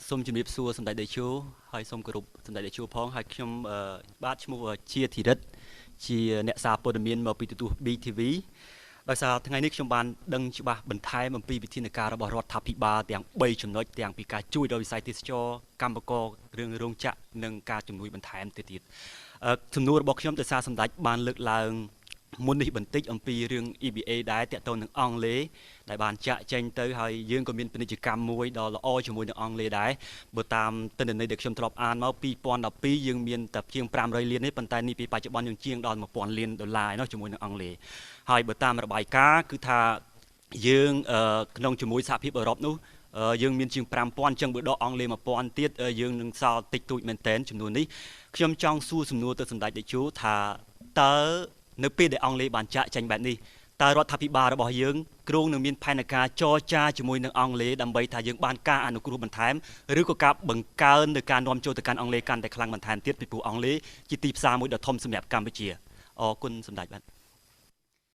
សូមជម្រាបសួរសម្ដេចតេជោ ហើយសូមគោរពសម្ដេចតេជោផង។ ហើយខ្ញុំបាទឈ្មោះជាធិរិទ្ធ ជាអ្នកសារព័ត៌មានមកពីទូទស្សន៍ BTV។ ដោយសារថ្ងៃនេះខ្ញុំបានដឹងច្បាស់បន្ថែមអំពីវិធានការរបស់រដ្ឋាភិបាលទាំង 3 ចំណុច ទាំងពីការជួយដល់វិស័យទេសចរ កម្មករ រឿងរោងចក្រ និងការជំនួយបន្ថែមទៅទៀត។ សំណួររបស់ខ្ញុំ ដោយសារសម្ដេចបានលើកឡើងមុននេះបន្តិចអំពីរឿង EBA ដែរ តាក់ទងនឹងអង់គ្លេសដែលបានចាក់ចេញទៅ ហើយយើងក៏មានពាណិជ្ជកម្មមួយដ៏ល្អជាមួយនឹងអង់គ្លេសដែរ។ បើតាមទិន្នន័យដែលខ្ញុំធ្លាប់អានមក 2012 យើងមានតែជាង 500 លានទេ ប៉ុន្តែនេះពីបច្ចុប្បន្នយើងជាងដល់ 1000 លានដុល្លារឯណោះជាមួយនឹងអង់គ្លេស។ ហើយបើតាមរបាយការណ៍គឺថាយើងក្នុងជាមួយសហភាពអឺរ៉ុបនោះយើងមានជាង 5000 អញ្ចឹងបើដកអង់គ្លេស 1000 ទៀត យើងនឹងសល់តិចតួចមែនតែនចំនួននេះ។ ខ្ញុំចង់សួរសំណួរទៅសម្ដេចតេជោថា តើនៅពេលដែលអង់គ្លេសបានចាក់ចេញបែបនេះ តើរដ្ឋាភិបាលរបស់យើងគ្រោងនឹងមានផែនការចរចាជាមួយនឹងអង់គ្លេស ដើម្បីថាយើងបានការអនុគ្រោះបន្ថែម ឬក៏ការបង្កើននៅការនាំចូលទៅកាន់អង់គ្លេសកាន់តែខ្លាំងបន្ថែមទៀត ពីព្រោះអង់គ្លេសជាទីផ្សារមួយដ៏ធំសម្រាប់កម្ពុជា? អរគុណសម្ដេចបាទ។